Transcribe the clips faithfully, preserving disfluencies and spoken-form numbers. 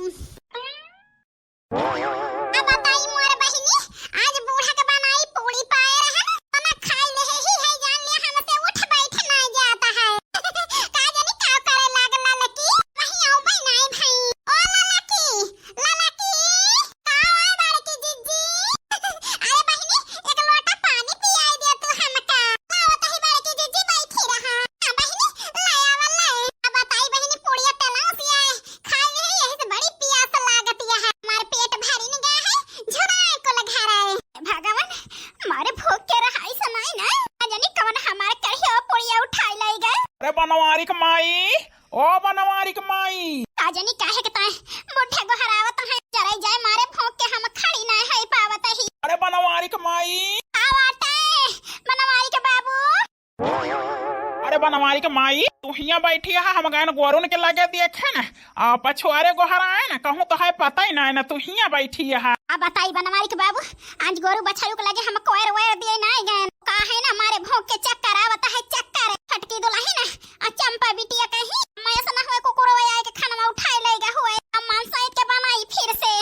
अब बताई मोर बहिनी, आज बूढ़ा के बनाई पूड़ी पाए रहन, ओना खाई लेहे ही है, जान लिया हमसे उठ बैठ नाई जात है। का जानी का करे लागल ललकी, वहीं आऊ बई नाई भई। ओ ललकी, ललकी, का हुआ बड़की जिज्जी? अरे बहिनी, एक लोटा पानी पियाई दे तू हमका। आवत ही बड़की जिज्जी, बैठी रहा। हाँ बहिनी, ले आवा ले। अब बताई बहिनी, पूड़िया तलाव से आए, खाई है, यही से बड़ी पियास लागत है। हमार पेट भरी न गया है, झुराए को लगा रहा है। भगवान, मारे भूख के रहाई से नाई ना। ना जानी कवन हमार कढ़िया पुड़िया उठाई लाई गए। अरे बनवारी के माई, ओ बनवारी के माई। का जानी काहे के ताए बुढ़े गोहरावत है, जराई जाए मारे भूख के हम खड़ी ना है पावत ही। अरे बनवारी के माई। आवत है बनवारी के बाबू। अरे बनवारी के माई, तू हियां बैठी है, हम गए न गोरुन के लगे देखे न, आ पछुआरे गोहराए न, कहूँ तो है पता ही ना है न, तू हियां बैठी है। अब बताई बनवारी के बाबू, आज गोरू बछरू के लगे हम कोयर वोयर दिए ना गए, का है ना मारे भूख के चक्कर आवत है, चक्कर। छोटकी दुलहिन आ चंपा बिटिया कहीं, मैं ऐसा ना हुए कुकुरो आए के खाना उठाए लेगा हुए, अब मांस आए के बनाई फिर से।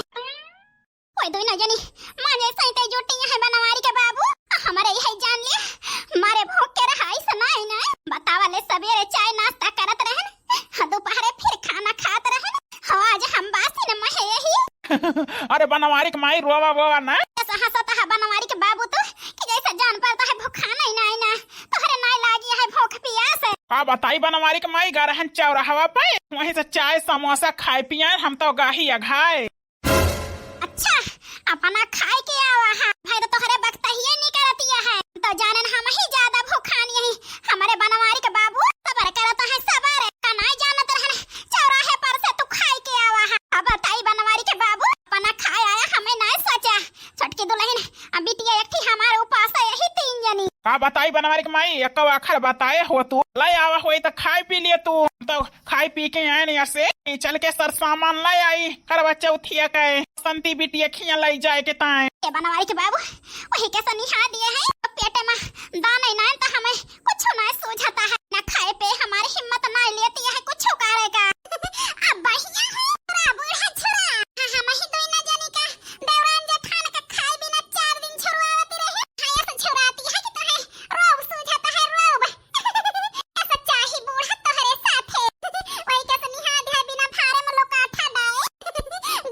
ओए दुइनो जनी, मांजे सहिते जुटी है बनवारी के बाबू। हमरे यही जान लिया, मारे भूख के रहाई से नाई ना। बतावा ले सबेरे चाय नाश्ता करत रहन, हाँ, दोपहरे फिर खाना खात रहन। हाँ, आज हम बासी न महे यही। अरे बनवारी के माई रोवा वोवा ना। ऐसा हंसत है बनवारी के बाबू तू कि जैसे जान पड़ता है भूखा नहीं ना, ना। तोहरे नाई लागी है भूख पियास। का बताई बनवारी के माई, गरहन चौराहवा पे वहीं से चाय समोसा खाए पिए, हम तो गाही अघाए। अच्छा, अपना खाए के आवा है भाई, तो तोहरे बकतहिए निकलतिया है, तो जानन हम ही ज्यादा भूखान यही। हमरे बनवारी के बाबू सबर करत है, सबर का नाई जानत रहन, चौराहे पर से तू खाए के आवा है। अब बताई बनवारी के बाबू, अपना खाए आया, हमें नाई सोचा। छोटकी दुलहिन, अब बिटिया एक थी हमारे उपास है, यही तीन जनी। का बताई बनवारी के माई, एक आखर बताए हो तू, ले आवा होई तो खाए पी लिए तू, तो खाई पी के आए नहीं ऐसे, चल के सर सामान ले आई, करवा चौथिया के, संती बिटिया खिया ले जाए के ताए। ए बनवारी के बाबू, वही के सनिहा दिए है, पेटे में दाना ही ना तो हमें कुछ ना सूझता है, ना खाए पे हमारी हिम्मत ना लेती है कुछ करे का। अब बढ़िया है, बूढ़ा छुरा, हम ही दोनों जनी का देवरान जेठान का खाए बिना चार दिन छुड़वावती रहे, खाए से छुड़ाती है कि तोहे रोब सूझता है, रोब। ऐसा चाही बूढ़ा तोहरे साथे। वही के सनिहा दिया बिना फारे में लोकाठा डाए।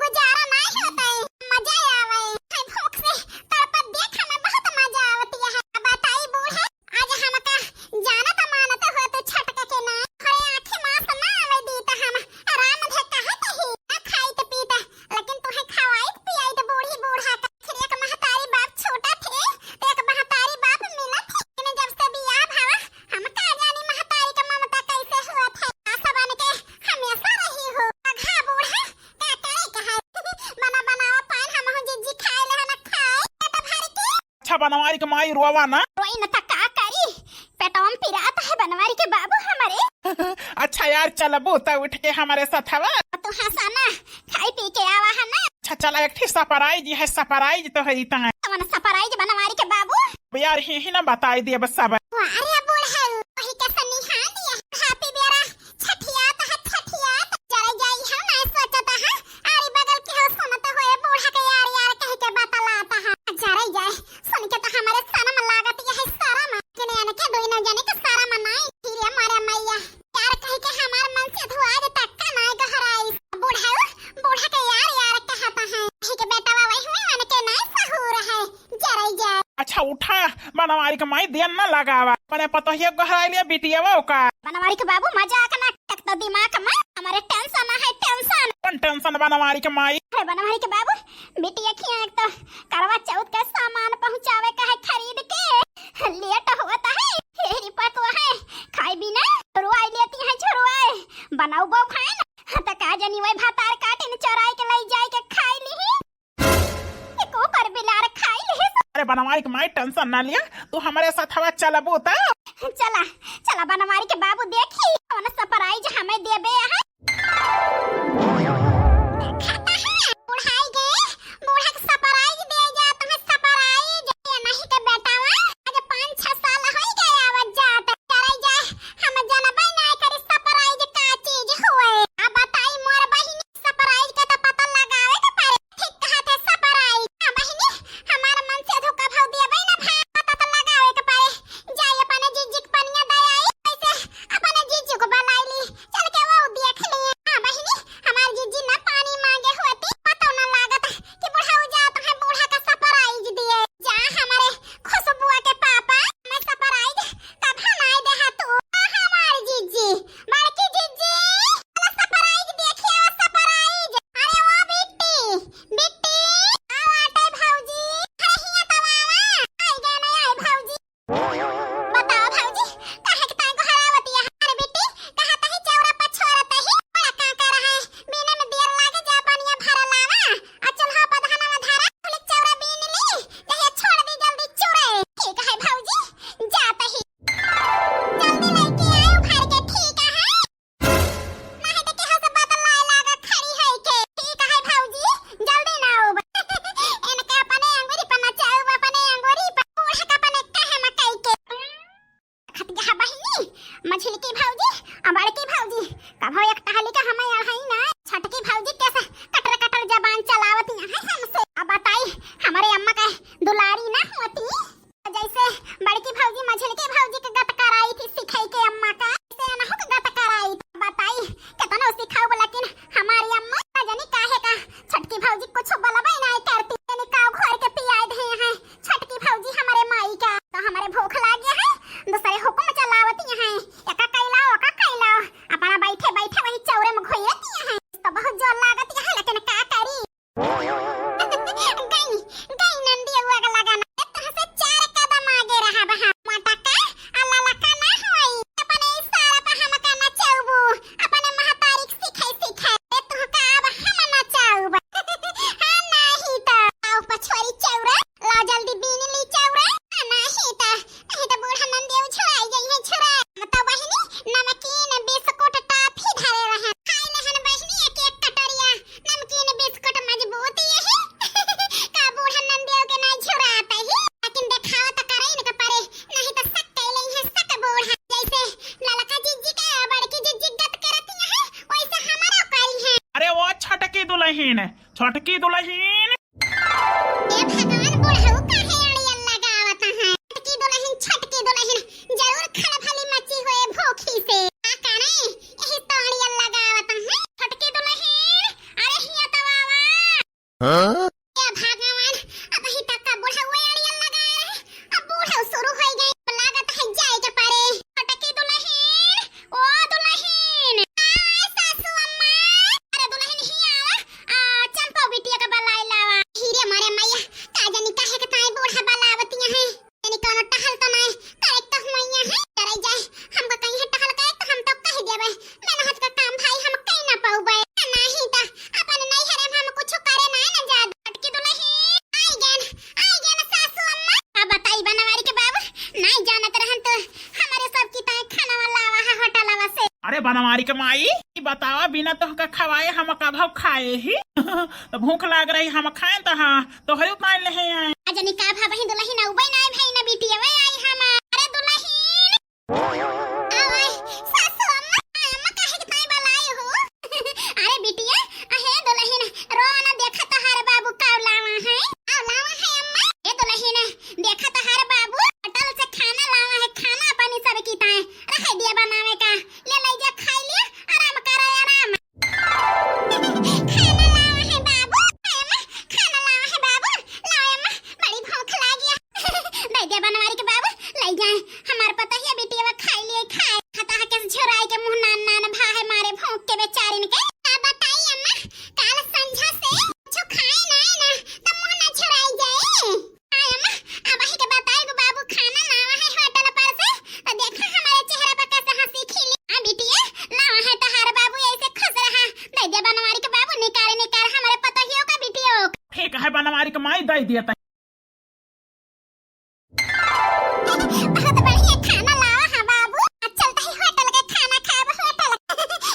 गुजारा नाई होता है। मजा आवे। हाय भूख से तड़पत देख हमें बहुत मजा आवती है। अब बताई बूढ़ा, आज हमका जानत मानत हो तो छटक के ना। हरे आँखी मास ना आवे दी तो हम आराम धे कहे कही। ना खाई तो पीता, लेकिन तुहे खवाई पियाई तो बूढ़ी बूढ़ा का। फिर एक महतारी बाप छूटा थे, तो एक महतारी बाप मिला थे। इन्हें जब से बियाह भावा, हम का जानी महतारी का ममता कैसे हुआ थे। आशा बन के हमेशा रही हो। अघा बूढ़ा, का करे के है? बना बनावा पान हम हो जिज्जी खाए ले ना खाए। पेट भर के। अच्छा बनवारी के माई रोवा ना। रोई न त का करी? पेटवा में पिरात है बनवारी के बाबू हमरे। अच्छा यार, चलबू त उठ के हमरे सथवा। तू हंसा ना, खाई पी के आवा है ना। अच्छा चला, एक ठे surprise है, surprise तो है इतना। कौन surprise बनवारी के बाबू? अब यार ही ही ना बताई दिए बस सब। वाह रे बूढ़ा, वही के सनिहा दिया। Happy बेरा, छठियात है, छठियात। जरे जाई हम ना सोचत है, आरी बगल के हो सुनत होए बूढ़ा के यार यार कह के बतलात है। जरे जाए, सुन के तो हमरे शर्म लागत है, शर्म। जने अनके दोनों जने के शर्म नाई, फिर हमारे मैया। यार कह के हमार मन से धुआज तक का नाई गहराई। बूढ़ा, बूढ़ा के यार यार कहत है। कह के बेटवा वही हुए अनके नाई सहूर है। जरे जाए। अच्छा उठा, बनवारी के माई देन ना लगावा। अपने पतोहिया गहराई लिया बिटियावा ओका। बनवारी के बाबू मजाक ना, एक तो दिमाग में हमारे tension है, tension। कौन tension बनवारी के माई? अरे बनवारी के बाबू, बिटिया खिया एक तो करवा चौथ के सामान पहुँचावे का है खरीद के, late होता है, हेरी पकवा है, खाए बिना रुआई लेती है झुरुआए, बनाऊ बो खाए ना, तो का जानी वही भातार काटिन चोराई के लाई जाए के खाए ली। एको कर बिलार खाई ले। अरे बनवारी के माई tension ना लिया, तू हमरे साथवा चलबू त। चला, चला बनवारी के बाबू देखी, कौन surprise हमें देबे है। खाता है, बुढ़ाई गे, बूढ़ा के surprise दे जा, तुम्हें surprise। ये नहीं के बेटावा, आज पाँच छह साल होई गए आवत जात। करे जा, हम जनबे ना करी surprise का चीज हुए। अब बताई मोर बहिनी, surprise के तो छोटकी दुलहिन, छोटकी दुलहिन। ए भगवान, बुढ़ऊ काहे अड़ियल लगावत हैं? छोटकी दुलहिन, छोटकी दुलहिन, जरूर खलबली मची होए भूखी से। का करे, यही तो अड़ियल लगावत हैं। छोटकी दुलहिन, अरे हिया तो आवा। हाँ? ए भगवान, अबही तक का बुढ़ऊ अड़ियल लगाए रहे, अब बुढ़ऊ शुरू होइ गए, लागत है जाए के पड़े। छोटकी दुलहिन, ओ दुलहिन, आय सासू अम्मा। अरे दुलहिन ही आवा, आ, चंपा बिटिया का बलाई लावा। हीरे मारे मैया, का जानी काहे के ताई बूढ़ा बलावतिया है। तनी कौनो टहल तो नाय, करे तो हुआइया है, करे जाए, हमका कहीं है टहल करे तो हम तो कह देबे, मेहनत का काम भाई हम कहीं ना पाउबे, नहीं तो अपन नैहरे में हम कुछ करे ना ना जात। छोटकी दुलहिन, आई गेन, आई गेन सासू अम्मा। का बताई बनवारी के बाबू, नहीं जानत रहन तो हमारे सब की ताई खाना वाला आवा है होटलवा से। अरे बनवारी के माई, ई बतावा, बिना तोहका खवाए हम कभव खाए ही? तो भूख लाग रही, हम खाएं तो हाँ, तोहरे उतार ले हैं। अजनी का भा बहिन दुलहिन अउबे नाय भई ना बिटिया, वे आई हमार। अरे दुलहिन। आवै, सासू अम्मा, अम्मा काहे के ताई बलाई हो? अरे बिटिया, अहे दुलहिन, रो ना, देखा तोहार बाबू का लावा है। का लावा है अम्मा? ए दुलहिन, देखा तोहार बाबू होटल से खाना लावा है, खाना अपनी सब की ताई। रहे दिया बनावे का, ले ले जा खाई लिया, आराम करो आराम। खाना लावा है बाबू, ए अम्मा, खाना लावा है बाबू, लाओ अम्मा, बड़ी भूख लागी है। दे दे बनवारी के बाबू, ले जाए, हमार पतोहिया बिटिया खाई लिए खाए। खता है कैसे झुराई के मुंह नान नान भा है मारे भूख के बेचारिन के। का बताई अम्मा, काल संझा से कुछ खाए ना है ना, तो मुंह ना झुराई जाए। आय अम्मा, अबही के बताई गो बाबू खाना लावा है होटल पर से, तो देखा हमारे चेहरा पर कैसे हंसी खिली। आ बिटिया, लावा है तोहार बाबू ऐसे खुश रहा। दे दे बनवारी के बाबू निकारे निकार हमारे पतोहियो का बिटियो का। ठीक है बनवारी के माई, दे दिया तनी। बहुत बढ़िया खाना लावा है बाबू। आज चलता है होटल के खाना खाब होटल।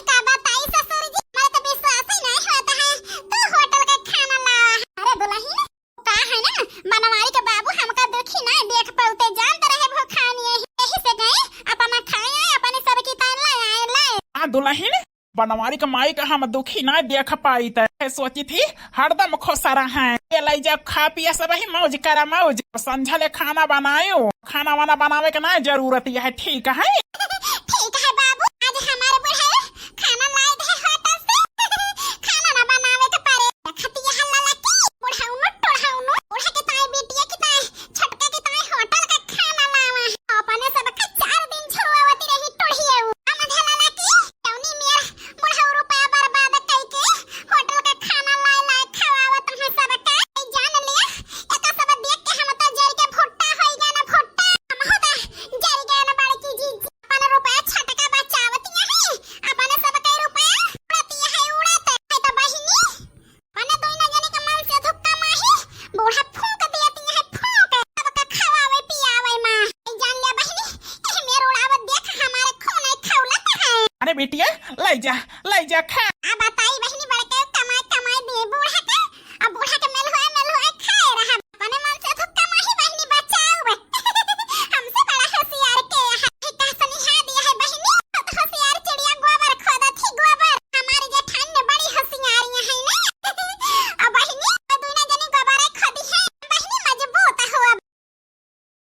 का बताई ससुर जी, हमारे तो विश्वास ही नहीं होता है। तू होटल के खाना लावा है। अरे दुलहिन, का है ना, बनवारी के बाबू हमका दुखी ना देख पाउते, जानत रहे भूखानी है, यही से गए अपना खाए आए, अपने सब की तान लाए आए, लाए। आ दुलहिन, बनवारी के माई का हम दुखी ना देख पाई त सोची थी हरदम खुश रहे। ये लाई जा खा पिया सब ही मौज करा मौज, संझा ले खाना बनायो, खाना वाना बनावे के ना जरूरत यह ठीक है। ठीक है बाबू, आज हमारे बुढ़ऊ खाना लाए दे होटल से, खाना ना बनावे के पड़े। खतिया हल्ला लगी, बुढ़ऊ नो, टोढ़ऊ नो, बूढ़ा के ताई बिटिया के ताई, छोटका के ताई होटल का खाना लावा है। अपने सब के चार दिन झुरवावती रही टोढ़िया। हम धला लगी, टौनी मेर बुढ़ऊ रुपया बर्बाद कई के होटल का खाना लाए लाए खवावत हैं सब का। जान लिया, एका सब देख के हम तो जर के भुट्टा होई गए ना भुट्टा। हम होता जर गए ना बड़की जीजी। अपन रुपया छटका बचावतिया है, अपन सबके रुपया उड़तिया है, उड़त है तो बहिनी। मने दोनों जने के मन से धुक्का माही, बूढ़ा फूंक दियतिया है, फूंक। सबके खवावे पियावे माँ। ए जान ले बहिनी, एह मेर उड़ावत देख हमारे खून है खौलत है। अरे बिटिया, ले जा, ले जा, खा।